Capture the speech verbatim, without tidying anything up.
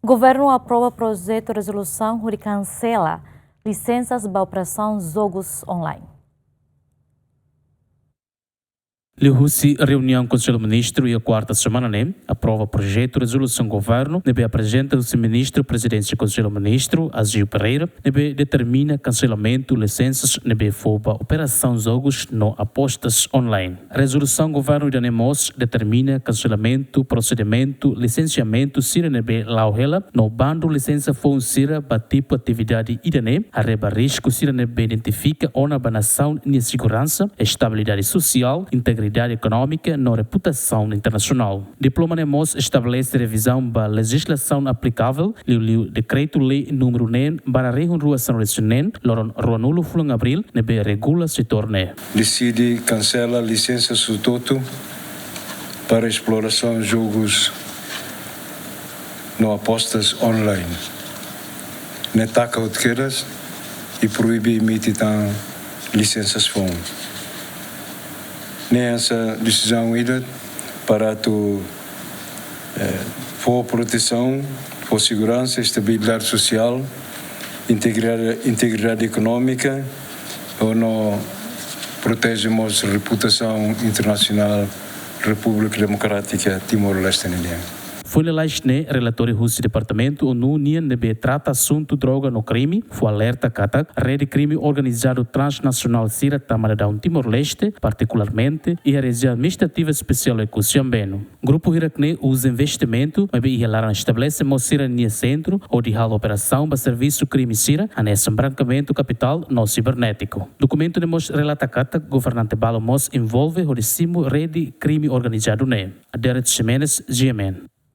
Governu aprova projetu rezolusaun hodi kansela lisensas ba operasaun jogus online. Liuhusi reuniaun Konsellu Ministru iha kuarta semana ne'e, aprova projetu rezolusaun governu ne'ebé aprezenta husi Ministru Prezidénsia Konsellu Ministru, Azeu Pereira, ne'ebé determina kanselamentu lisensas ne'ebé fó ba operasaun jogus no apostas online. Rezolusaun governu ida-ne'e mós determina kanselamentu prosedimentu lisensiamentu sira ne'ebé la'o hela no bandu lisensa foun sira ba tipu atividade ida-ne'e, haree ba risku sira ne'ebé identifika ona ba nasaun nia seguransa, estabilidade sosiál, integridade ekonómika no reputasaun internasionál. Diploma ne'e mós estabelese revizaun ba lejizlasaun aplikavel, liuliu Dekretu-Lei númeru neen barra rihun rua sanulu-resin-neen, loron ruanulu fulan Abríl, ne'ebé regula setór ne'e. Deside kansela lisensa hotu-hotu para esplorasaun jogus no apostas online. Ne'e taka hotu kedas i proibe emite tan lisensas foun. Ne'e hanesan desizaun ida para atu, eh, fó protesaun, fó seguransa, estabilidade sosiál, integridade, integridade ekonómika, no proteje mós reputasaun internasionál Repúblika Demokrátika Timor-Leste nian. Foin lalais ne'e, relatóriu husi Departamentu ONU nian ne'ebé trata asuntu droga no krime fó alerta katak rede krime organizadu transnasionál sira tama daudaun Timor-Leste, partikularmente iha rejiaun administrativa espesiál Oekusi Ambeno. Grupu hirak-ne'e uza investimentu maibé iha laran estabelese mós sira-nia sentru hodi halo operasaun ba servisu krime sira, hanesan brankeamentu kapitál no sibernétiku. Dokumentu ne'e mós relata katak governante balu mós envolve hodi simu rede krime organizadu ne'e. Adérito Ximenes, G M N.